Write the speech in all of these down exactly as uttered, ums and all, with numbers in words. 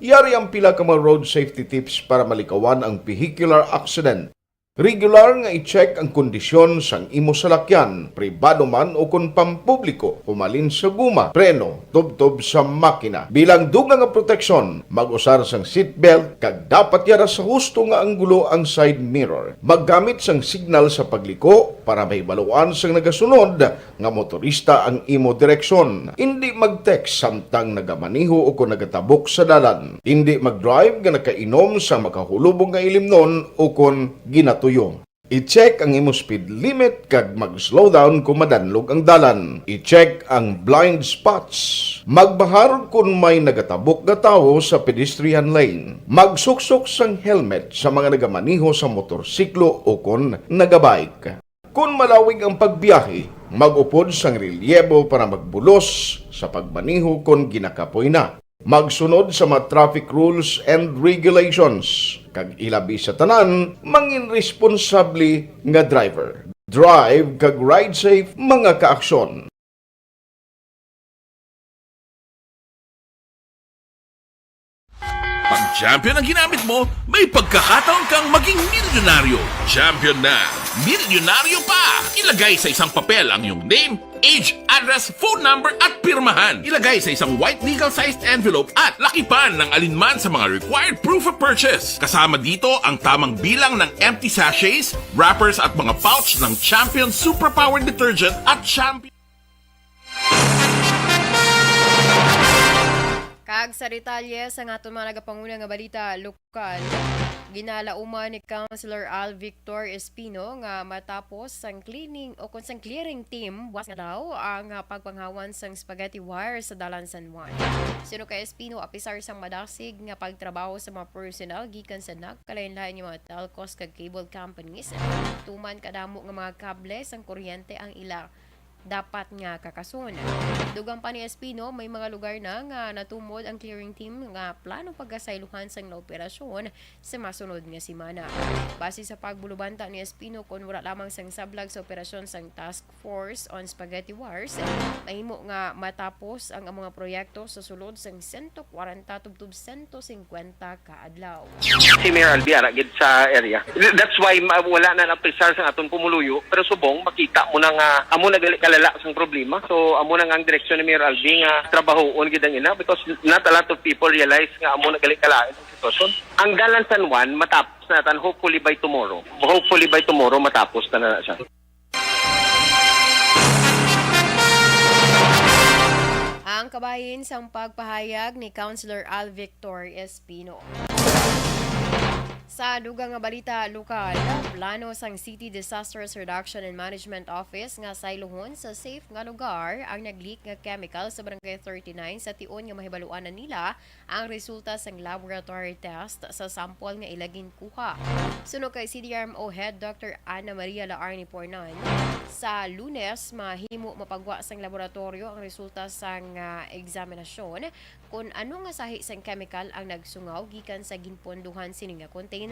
Yari ang pila ka mga road safety tips para malikawan ang vehicular accident. Regular nga i-check ang kondisyon sang imo salakyan, pribado man o kon pampubliko, humalin sa guma, preno, tubtob sa makina. Bilang dugang nga proteksyon, mag-usar sang seatbelt kag dapat yara sa husto nga anggulo ang side mirror. Maggamit sang signal sa pagliko para mahibaluan sang nagasunod nga motorista ang imo direksyon. Indi mag-text samtang nagamaneho o kon nagatabok sa dalan. Indi mag-drive nga nakainom sa makahulubong nga ilimnon o kon ginatuyo. I-check ang imo speed limit kag mag-slow down kon madanlog ang dalan. I-check ang blind spots. Magbahar kon may nagatabok nga tawo sa pedestrian lane. Magsuksok sang helmet sa mga nagamaneho sa motorsiklo o kon nagabike. Kon malawig ang pagbiyahe, mag-upod sang relyebo para magbulos sa pagmaneho kon ginakapoy na. Magsunod sa mga traffic rules and regulations, kag ilabi sa tanan, mangin responsable nga driver. Drive kag ride safe, mga kaaksyon. Pag champion ang ginamit mo, may pagkakataon kang maging milyonaryo. Champion na, milyonaryo pa! Ilagay sa isang papel ang iyong name, age, address, phone number at pirmahan. Ilagay sa isang white legal-sized envelope at lakipan ng alinman sa mga required proof of purchase. Kasama dito ang tamang bilang ng empty sachets, wrappers at mga pouch ng Champion Superpower Detergent at Champion Kag sa detalye sang aton mga nagapanguna nga balita lokal, ginalauman ni Councilor Al Victor Espino nga matapos sang cleaning o kon sang clearing team buwas nga daw ang ah, pagpanghawan sang spaghetti wire sa Dalan San Juan. Suno kay Espino, apisar sang madasig nga pagtrabaho sa mga personnel gikan sa nagkalain-lain nga mga telcos kag cable companies, tuman kadamo nga mga kable sang kuryente ang ila dapat nga kakason. Dugang pa ni Espino, may mga lugar na nga natumod ang clearing team nga plano pagkasaylohan sang operasyon sa masunod nga semana. Base sa pagbulubanta ni Espino, kon wala lamang sang sablag sa operasyon sang Task Force on Spaghetti Wars, mahimo nga matapos ang, ang mga proyekto sa sulod sang sento kwarenta tubtob sento singkwenta ka adlaw. Si Mayor Albi ara gid sa area. That's why ma- wala na napisar sa aton pumuluyo, pero subong makita mo na nga amo na gali kalala sang problema. So amo na nga ang direksyon ni Mayor Albi nga trabahoon gid ang ina because not a lot of people realize nga amo na gali kalain ang sitwasyon. Ang Dalan San Juan matapos na tan hopefully by tomorrow. Hopefully by tomorrow matapos na na siya. Ang kabahin sang pagpahayag ni Councilor Al Victor Espino. Sa dugang nga balita lokal, plano sang City Disasters Reduction and Management Office nga saylohon sa safe nga lugar ang nag-leak nga chemical sa Barangay thirty-nine sa tion nga mahibaluan na nila ang resulta sang laboratory test sa sample nga ila ginkuha. Suno kay C D R M O Head Doctor Ana Maria Laarni Pornan, sa Lunes mahimo mapagwa sang laboratoryo ang resulta sang ah, eksaminasyon kon ano nga sahi sang chemical ang nagsungaw gikan sa ginpondohan sini nga container.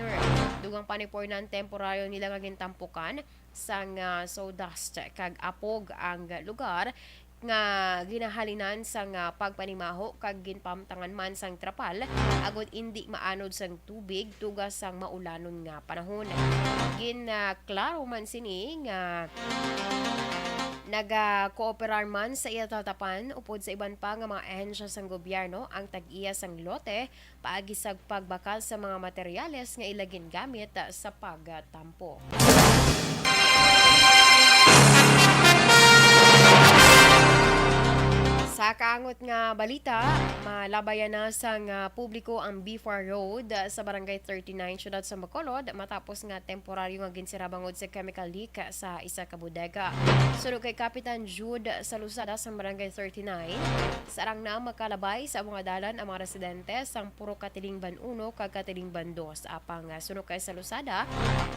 Dugang pa ni Pornan, temporaryo nila nga gintampukan sang ah, sawdust kag apog ang lugar nga ginahalinan sang ah, pagpanimaho kag ginpamtangan man sang trapal agod indi maanod sang tubig tuga sang maulanon nga panahon. Ginklaro man sini nga nagakooperar man sa iya tatapan upod sa iban pa nga mga ahensya sang gobyerno ang tag-iya sang lote paagi sa pagbakal sa mga materyales nga ila gingamit sa pagtampo. Sa kaangot nga balita, malabayan na sang ah, publiko ang B four Road sa Barangay thirty-nine, Siyudad sa Bacolod, matapos nga temporaryo nga ginsira bangod sa chemical leak sa isa ka bodega. Suno kay Kapitan Jude Salusada sa Barangay thirty-nine, sarang na makalabay sa mga dalan ang mga residente sang Purok Katilingban uno kag Katilingban dos. Apang ah, suno kay Salusada,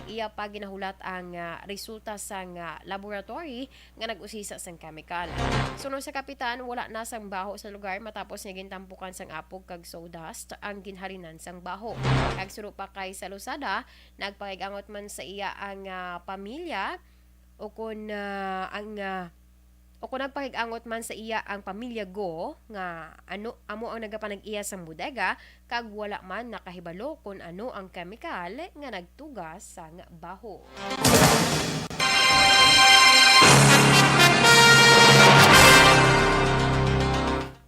iya pa ginahulat ang ah, resulta sang ah, laboratory nga nag-usisa sang chemical. Suno sa kapitan, wala na sang baho sa lugar matapos nga gintampukan sang apog kag sawdust ang ginhalinan sang baho. Kag suno pa kay Salusada, nagpakig-angot man sa iya ang ah, pamilya o kon ah, ang ah, O kung nagpakig-angot man sa iya ang pamilya Go nga ano amo ang nagapanag-iya sang bodega, kag wala man nakahibalo kon ano ang kemikal nga nagtuga sang baho.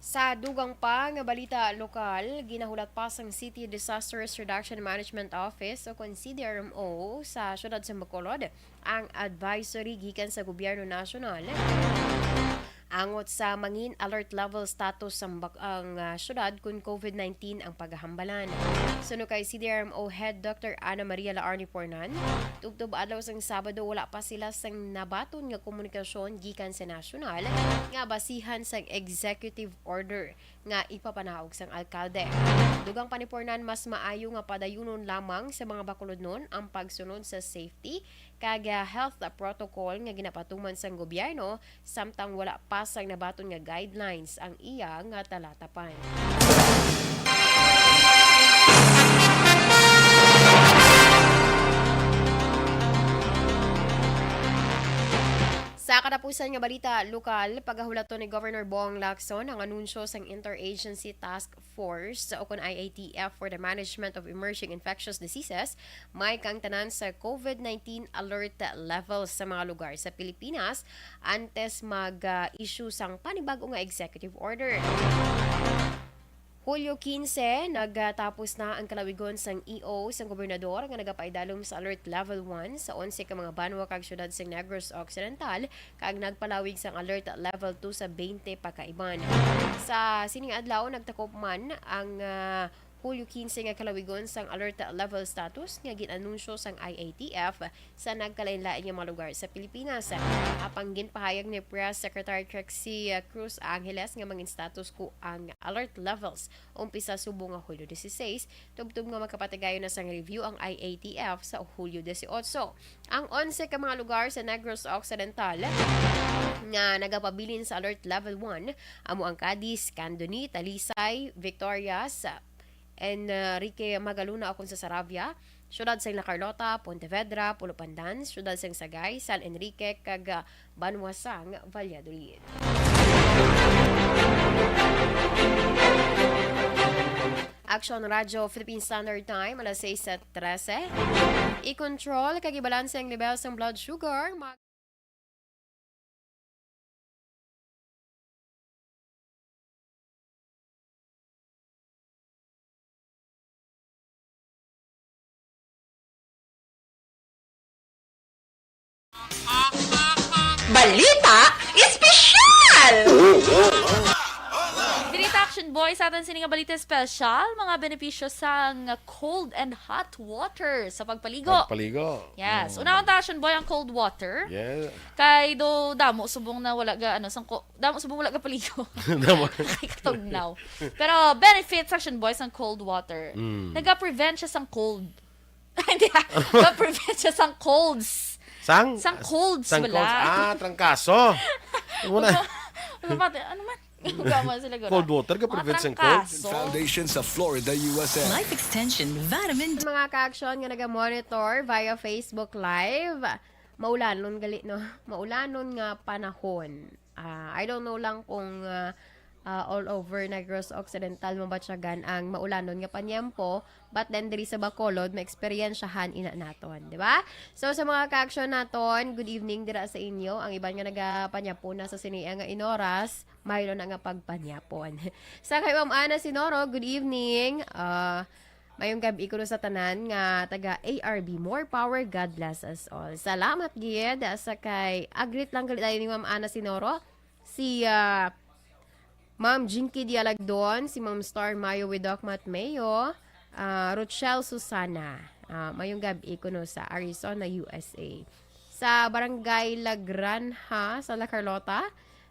Sa dugang pa nga balita lokal, ginahulat pa sang City Disaster Risk Reduction Management Office o kon C D R M O sa siyudad sa Bacolod ang advisory gikan sa gobyerno nasyonal angot sa mangin alert level status sang bak-, ang, ah, syudad kun COVID nineteen ang pagahambalan. Suno kay C D R M O Head Doctor Ana Maria Laarni Pornan, tubtob adlaw sang Sabado, wala pa sila sang nabaton nga komunikasyon gikan sa nasyonal nga basihan sang executive order nga ipapanaog sang alkalde. Dugang pa ni Pornan, mas maayo nga padayunon lamang sa mga Bacolodnon ang pagsunod sa safety kag, ah, health protocol nga ginapatuman sang gobyerno, samtang wala pa sang nabaton nga guidelines ang iya nga talatapan. Sa katapusan nga balita lokal, pagahulaton ni Governor Bong Lacson ang anunsyo sang Interagency Task Force o kon I A T F for the Management of Emerging Infectious Diseases, may kang tanan sa COVID nineteen alert level sa mga lugar sa Pilipinas antes mag, ah, issue sang panibag-o nga executive order. Hulyo quince, nagtapos na ang kalawigon sang E O sang gobernador nga nagapaidalom sa Alert Level one sa onse ka mga banwa kag syudad sa Negros Occidental, kag nagpalawig sang Alert Level two sa twenty pa ka iban. Sa sining adlaw, nagtakop man ang, ah, Hulyo quince nga kalawigon sang Alert Level status nga gin-anunsyo sang I A T F sa nagkalainlain nga mga lugar sa Pilipinas. Apang ginpahayag ni Press Secretary Trixie Cruz Angeles nga mangin-status quo ang alert levels umpisa subong nga Hulyo dieciséis, tubtob nga makapatigayon na sang review ang I A T F sa Hulyo dieciocho. Ang onse ka mga lugar sa Negros Occidental nga nagapabilin sa Alert Level one amo ang Cadiz, Candoni, Talisay, Victorias, Enrique Magalona o kon sa Saravia, siyudad sang La Carlota, Pontevedra, Pulo Pandan, siyudad sang Sagay, San Enrique, kag, ah, banwa sang Valladolid. Action Radio Philippine Standard Time, alas sais trese. I-control kag ibalanse ang level sang blood sugar. Mag- Balita Espesyal! Diri ta, Action Boy, sa aton sini nga balita espesyal, mga benepisyo sang cold and hot water sa pagpaligo. Pagpaligo. Yes. Unahon ta, Action Boy, ang cold water. Yeah. Kay do damo subong na wala ga ano sang ko, damo subong wala ga paligo. Damo. Kay katugnaw. Pero benefits, Action Boy, sang cold water. Mm. Naga-prevent siya sang cold. Hindi, ah. Naga-prevent siya sang colds. Sang? Sang colds, Sang wala. Colds. Ah, trangkaso. Wala. Ano ba? Ano man? Gama sila gura. Cold water ka prevent sang colds? Matrangkaso. Foundation sa Florida, U S A. Life Extension Vitamin Mga ka-action nga naga-monitor via Facebook Live, maulanon gali, no? Maulanon nga panahon. Ah, I don't know lang kung, ah, ah, all over Negros Occidental mabatyagan ang maulanon nga panyempo, but then diri sa Bacolod, maeksperiensyahan ina naton, di ba? So, sa mga ka-action naton, good evening dira sa inyo. Ang iban nga nagapanyapon na sa sini nga inoras, mayroon na nga pagpanyapon. Sa kay Ma'am Ana Sinoro, good evening. Ah, mayong gabi kuno sa tanan nga taga A R B. More power, God bless us all. Salamat gid sa kay, agreet lang gali tayo ni Ma'am Ana Sinoro. Si, ah, Ma'am Jinky Dialagdon, si Ma'am Star Mayo with Doc Matt Mayo, ah, Rochelle Susana. Ah, mayong gabi kuno sa Arizona, U S A. Sa Barangay La Granja, sa La Carlota,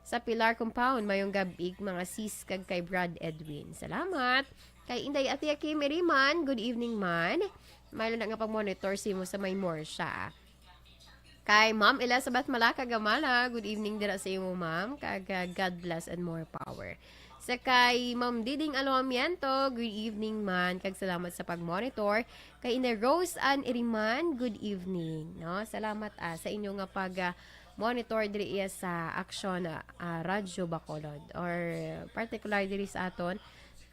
sa Pilar Compound, mayong gabi, mga sis, kag kay Brad Edwin. Salamat. Kay Inday Atia Kim Iriman, good evening man. Mayroon na nga pag-monitor sa imo sa may Morsha. Kay Ma'am Elizabeth Malaka Gamala, good evening dira sa imo, ma'am. Kag, ah, God bless and more power. Sa kay Ma'am Diding Aloamiento, good evening man. Kag salamat sa pag-monitor. Kay Inday Rose Ann Iriman, good evening. No? Salamat, ah, sa inyo nga pag, ah, monitor diri iya sa Aksyon, ah, Radyo Bacolod, or particular diri sa aton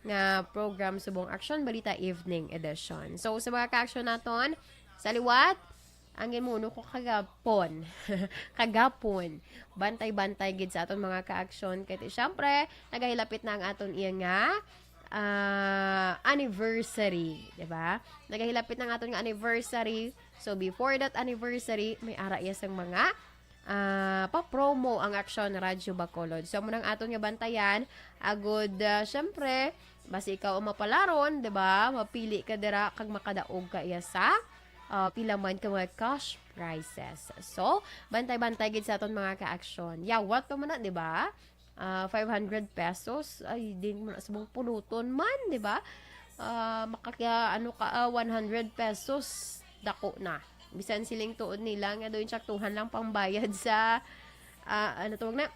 nga program subong Aksyon Balita Evening Edition. So, sa mga ka-aksyon naton, sa liwat, ang gimuno ko kagapon. Kagapon. Bantay-bantay gid sa aton mga ka-aksyon. Kay, syempre, nagahilapit na ang aton iya nga, ah, anniversary, di ba? Nagahilapit na ang aton nga anniversary. So, before that anniversary, may ara iya sang mga, ah, pa-promo ang Aksyon Radyo Bacolod. So, amo nang aton nga bantayan. Agod, ah, syempre, basi ikaw ang mapalaron, di ba? Mapili ka dira kag makadaog ka iya sa, ah, pila man ka mga cash prizes. So, bantay-bantay gid sa aton mga ka-aksyon. Yawat pa man na, di ba? Ah, five hundred pesos, ay, di mo na subong puluton man, di ba? Ah, makaka-, ano ka, ah, one hundred pesos, dako na. Bisan siling tuod nila nga doon siya tuhan lang pangbayad sa, ah, ano tawag na?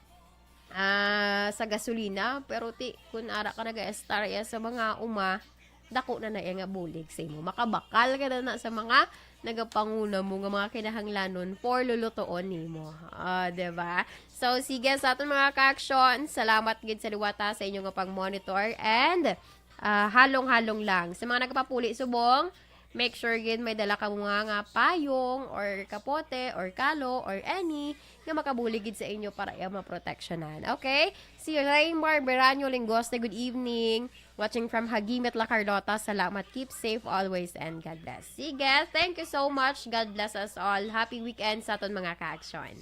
Ah, sa gasolina. Pero ti, kun ara ka nag-estarya sa mga uma, dako na na iya nga bulig sa imo. Makabakal ka na na sa mga nagapanguna mo nga mga kinahanglanon for lulutuon nimo. Ah, di ba? So, sige, sa aton mga ka-aksyon, salamat gid sa liwata sa inyo nga pag-monitor and, ah, halong-halong lang. Sa mga nagapapuli subong, make sure gid may dala ka mga nga payong or kapote or kalo or any nga makabulig gid sa inyo para iya maproteksyonan. Okay? Si Raymar Beranyo Linggoste, good evening. Watching from Hagimit, La Carlota. Salamat. Keep safe always and God bless. Sige, thank you so much. God bless us all. Happy weekend sa aton mga ka-aksyon.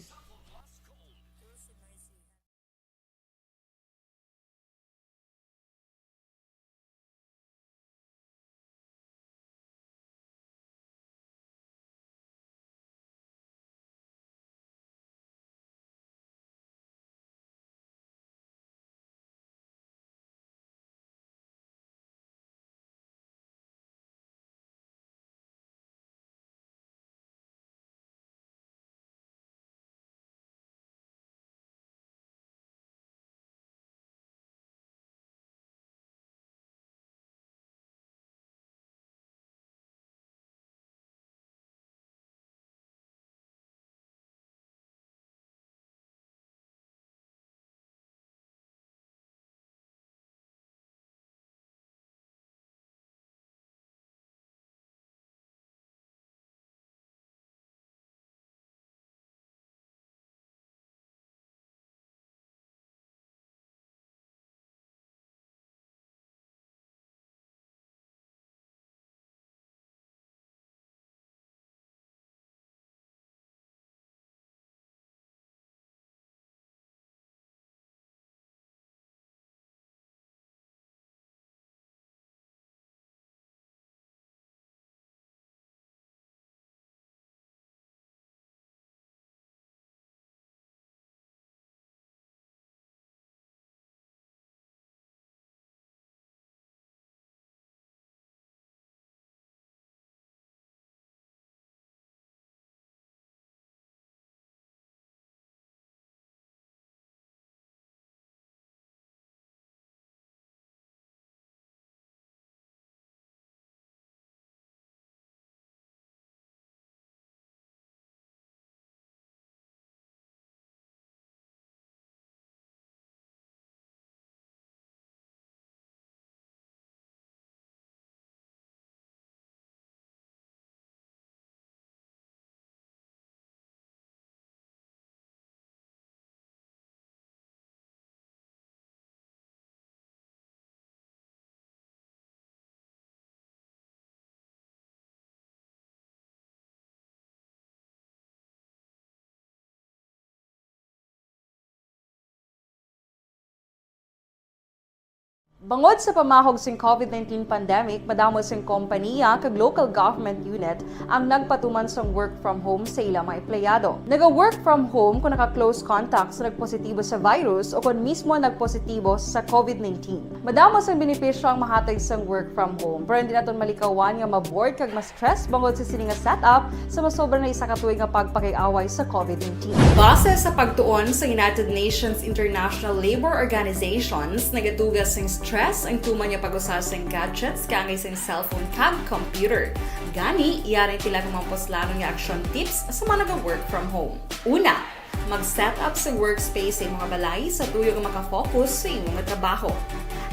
Bangod sa pamahog sing covid nineteen pandemic, madamo sing kompaniya kag local government unit ang nagpatuman sang work from home sa ila mga empleyado. Naga-work from home kon naka-close contact sa nagpositibo sa virus o kon mismo nagpositibo sa covid nineteen. Madamo sang benepisyo ang mahatag sang work from home, pero hindi naton malikawan nga ma-bored kag ma-stress bangod sa sini nga setup sa masobra na isa ka tuig nga pagpakig-away sa covid nineteen. Base sa pagtuon sa United Nations International Labour Organizations, nagaduga sing stress ang tuman nga pag-usa sing gadgets kaangay sing cellphone kag computer. Gani, yari ang pila ka mga puslanon nga action tips sa mga naga-work from home. Una, Mag-set up sa workspace sa imong balay sa tuyo nga makafocus sa imong trabaho.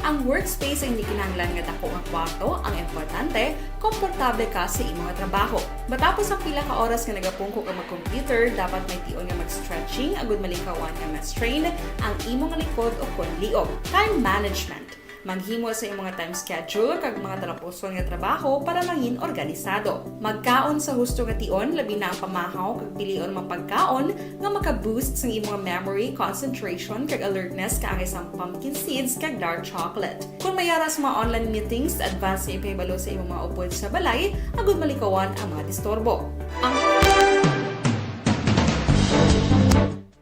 Ang workspace ay hindi kinahanglan nga dako nga kwarto. Ang importante, komportable ka sa imong trabaho. Matapos ang pila ka oras nga nagapungko ka mag-computer, dapat may tion nga mag-stretching agud malikawan nga ma-strain ang imong likod o kon liog. Time management. Maghimo sa imong time schedule kag mga talapuson nga trabaho para mangin organisado. Magkaon sa husto nga tion, labi na ang pamahaw kag pilion mga pagkaon nga maka-boost sang imong memory, concentration, kag alertness, kaangay sang pumpkin seeds kag dark chocolate. Kung may ara sa mga online meetings, advance nga ipahibalo sa imong mga upod sa balay agud malikawan ang mga disturbo. Ang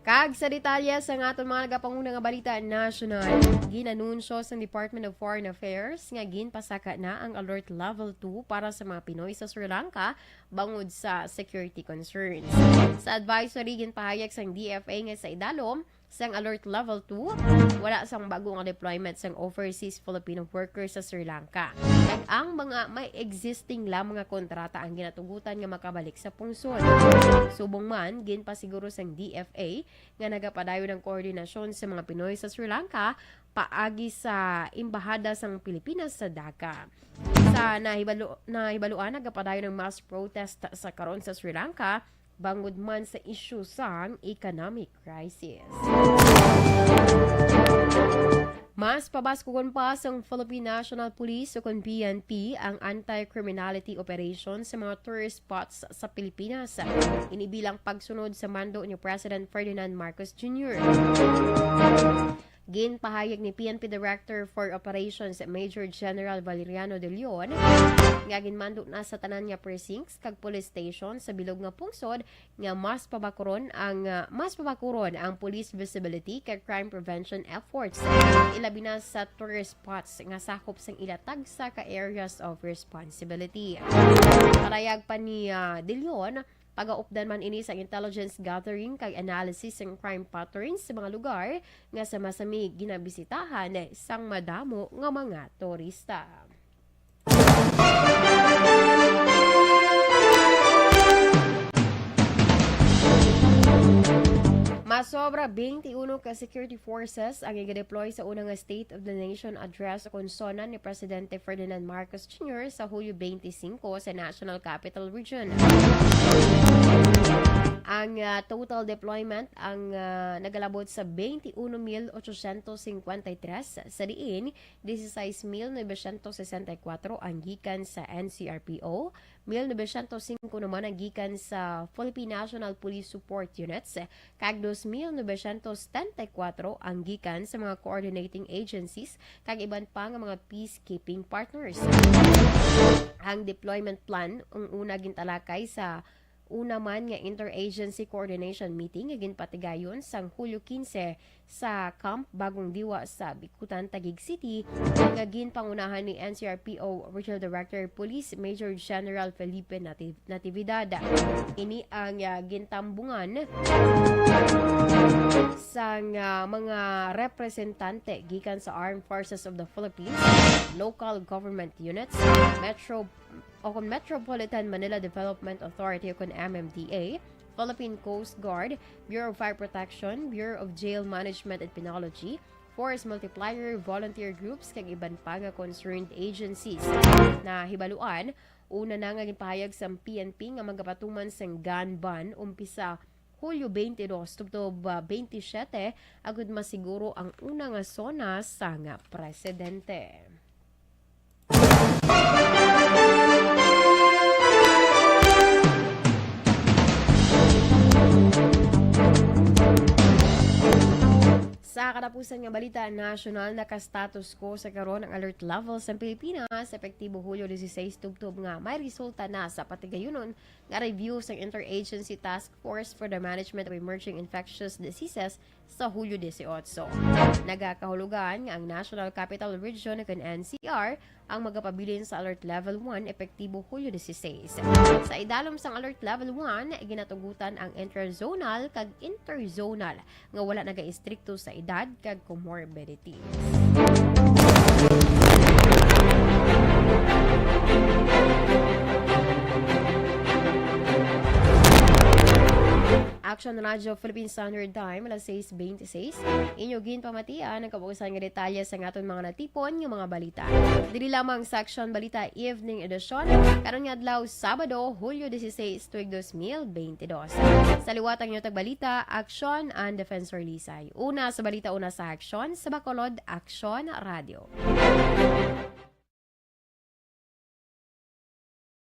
Kag sa detalye sa nga aton mga nagapanguna nga balita nasyonal, ginanunsyo sang Department of Foreign Affairs nga ginpasaka na ang Alert Level two para sa mga Pinoy sa Sri Lanka bangod sa security concerns. Sa advisory, ginpahayag sang D F A nga sa idalom sang Alert Level two, wala sang bago nga deployment sang overseas Filipino workers sa Sri Lanka. Kag ang mga may existing lamang nga kontrata ang ginatugutan nga makabalik sa pungsod. Subong man, ginpasiguro sang D F A nga nagapadayon ang koordinasyon sa mga Pinoy sa Sri Lanka paagi sa Embahada sang Pilipinas sa Dhaka. Sa nahibalo-, nahibaluan, nagapadayon ang mass protest sa karon sa Sri Lanka bangod man sa isyu sang economic crisis. Mas pabaskugon pa sang Philippine National Police o kon P N P ang anti-criminality operation sa mga tourist spots sa Pilipinas. Ini bilang pagsunod sa mando ni President Ferdinand Marcos Junior. Ginpahayag ni P N P Director for Operations Major General Valeriano De Leon nga ginmando na sa tanan nga precincts kag police station sa bilog nga pungsod nga mas pabakuron ang, ah, mas pabakuron ang police visibility kag crime prevention efforts, ilabi na sa tourist spots nga sakop sang ila tagsa ka areas of responsibility. Palayag pa ni, ah, De Leon, pagaupdan man ini sang intelligence gathering kag analysis sang crime patterns sa mga lugar nga sa masami ginabisitahan sang madamo nga mga turista. Masobra twenty-one ka security forces ang iga-deploy sa una nga State of the Nation Address o kon SONA ni Presidente Ferdinand Marcos Junior sa Hulyo twenty-five sa National Capital Region. Ang, ah, total deployment ang, ah, nagalabot sa twenty-one mil ochocientos cincuenta y tres, sa diin dieciséis mil novecientos sesenta y cuatro ang gikan sa N C R P O, mil novecientos cinco naman ang gikan sa Philippine National Police Support Units, kag dos mil novecientos setenta y cuatro ang gikan sa mga coordinating agencies kag iban pa nga mga peacekeeping partners. Ang deployment plan ang una gintalakay sa una man nga interagency coordination meeting nga ginpatigayon sang Hulyo quince sa Camp Bagong Diwa sa Bicutan, Taguig City, nga ginpangunahan ni N C R P O Regional Director Police Major General Felipe Nati-, Natividad. Ini ang, ah, gintambungan sang, ah, mga representante gikan sa Armed Forces of the Philippines, local government units, Metro o kon Metropolitan Manila Development Authority o kon M M D A, Philippine Coast Guard, Bureau of Fire Protection, Bureau of Jail Management and Penology, Force Multiplier, volunteer groups, kag iban pa nga concerned agencies. Nahibaluan, una na nga ginpahayag sang P N P nga magapatuman sang gun ban umpisa Hulyo twenty-dos tubtob, ah, twenty-siyete, agud masiguro ang una nga SONA sang presidente. Sa katapusan nga balita nasyonal, naka-status quo sa karon ang alert level sa Pilipinas, epektibo Hulyo dieciséis, tubtob nga may resulta na sa patigayunon nga review sang Interagency Task Force for the Management of Emerging Infectious Diseases sa Hulyo dieciocho. Nagakahulugan nga ang National Capital Region, kon N C R, ang magapabilin sa Alert Level one epektibo Hulyo dieciséis. Sa idalom sang Alert Level one, ginatugutan ang intrazonal kag interzonal nga wala nagaistrikto sa edad kag comorbidities. Action Radio Philippine Standard Time, alas sais beintiseis. Inyo ginpamatian ang kabuusan nga detalye sa aton mga natipon nga mga balita. Diri lamang sa Action Balita Evening Edition, karon nga adlaw, Sabado, Hulyo dieciséis, tuig dos mil beintidos. Sa liwat ang inyo tagbalita, Action and Defensor Lisay. Una sa balita, una sa aksyon, sa Bacolod, Action Radio.